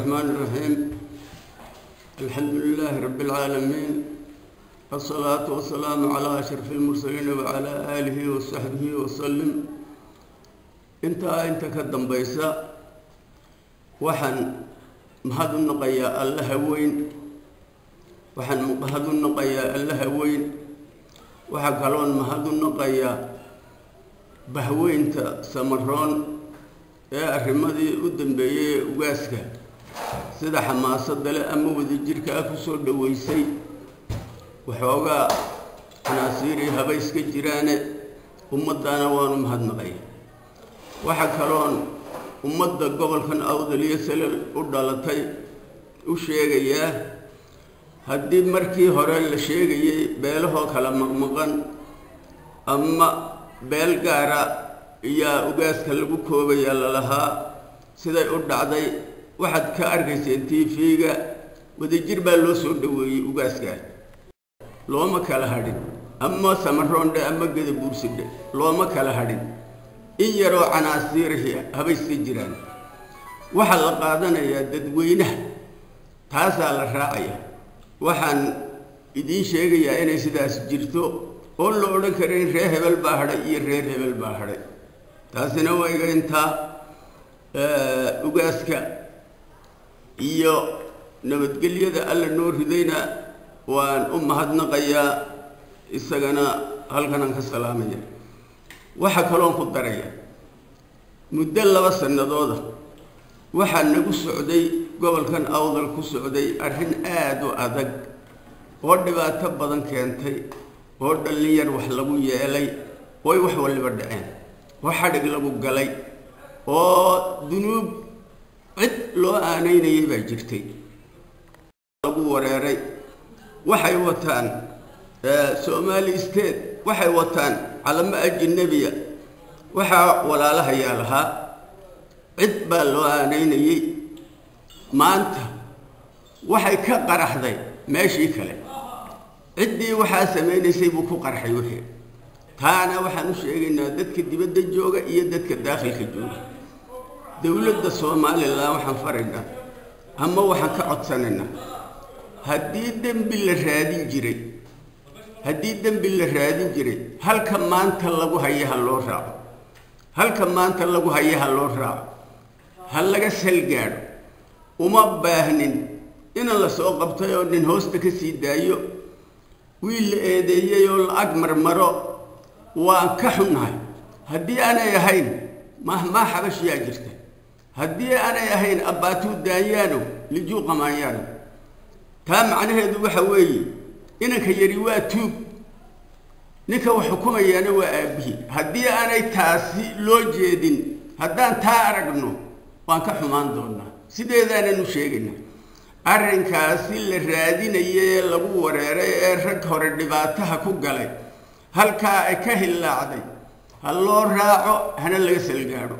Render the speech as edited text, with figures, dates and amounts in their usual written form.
الرحمن الرحيم. الحمد لله رب العالمين، الصلاة والسلام على أشرف المرسلين وعلى آله وصحبه وسلم. Intaa ka dambaysa, waxaan mahad u noqayaa Allaha weyn, waxaan mahad u noqayaa Allaha weyn. Waxaa kaloon mahad u noqayaa bahweynta Samaroon ee arrimadii u dambeeyey ee ugaaska sida xamaasadda leh ama wadajirka ah ku soo dhoweysay. Waxoogaa canaasiirii haba iska jiraane, ummaddaana waanu mahadnaqaya. Waxaa kaloon ummadda gobolkan Awdal iyo Salal u dhalatay u sheegayaa, haddii markii hore la sheegayey beelahoo kala maqmaqan ama beel gaara iyaa ugaaska lagu koobaya lalahaa, siday u dhacday waxaad ka arkayseen TV-ga. Wadajir baa loo soo dhoweeyey ugaaskaa, looma kala hadhin, ama Samaroondhe ama Gadabuursidhe, looma kala hadhin. In yaroo canaasiirihi haba iska jiraan, waxaa la qaadanayaa dadweynaha, taasaa la raacaya. Waxaan idiin sheegayaa inay sidaas jirto oon la odhan karin reer hebel baa hadhay iyo reer hebel baa hadhay. Taasina waa iga intaa. Ugaaska iyo nabadgelyada Alla noo ridayna waan u mahadnaqayaa, isagana halkanaan ka salaamaya. Waxaa kaloon ku daraya, muddo 2 sannadooda waxaa nagu socday gobolkan Awdal ku socday arrin aada u adag oo dhibaato badan keentay, oo dhallin yar wax lagu yeelay, ooy wax waliba dhaceen, oo xadhig lagu galay, oo dunuub cid loo aanaynayay baa jirtay, lagu wareeray. Waxay wataan Somali State, waxay wataan calamo ajnabiya, waxaa walaalahayaa lahaa, cid baa loo aanaynayey. Maanta waxay ka qaraxday meeshii kale, ciddii waxaa samaynaysay buu ku qarxay wixii. Taana waxaan u sheegaynaa dadka dibadda jooga iyo dadka daakhilka jooga. Dowladda Somalilan waxaan faraynaa ama waxaan ka codsanaynaa, haddii dembi la raadin jiray, haddii dembi la raadin jiray, halka maanta lagu haya ha loo raaco, halka maanta lagu haya ha loo raaco, ha laga salgaadho. Uma baahnin inan la soo qabtay oo nin hoosta ka sii daayo, wiil la eedeeyey oo la-ag marmaro. Waan ka xunnahay haddii aanay ahayn mahmaa xabashiyaa jirta, haddii aanay ahayn abbaatuu daanyaano lijuu qamaanyaano. Taa macnaheedu waxa weeye, inanka yari waa tuug, ninka wax xukumayaana waa aabbihii. Haddii aanay taasi loo jeedin, haddaan taa aragno, waan ka xumaan doonaa, sideedaananu sheegaynaa. Arrinkaasi la raadinaya ee lagu wareeray ee rag hore dhibaataha ku galay, halkaa ay ka hillaacday ha loo raaco, hana laga salgaadho.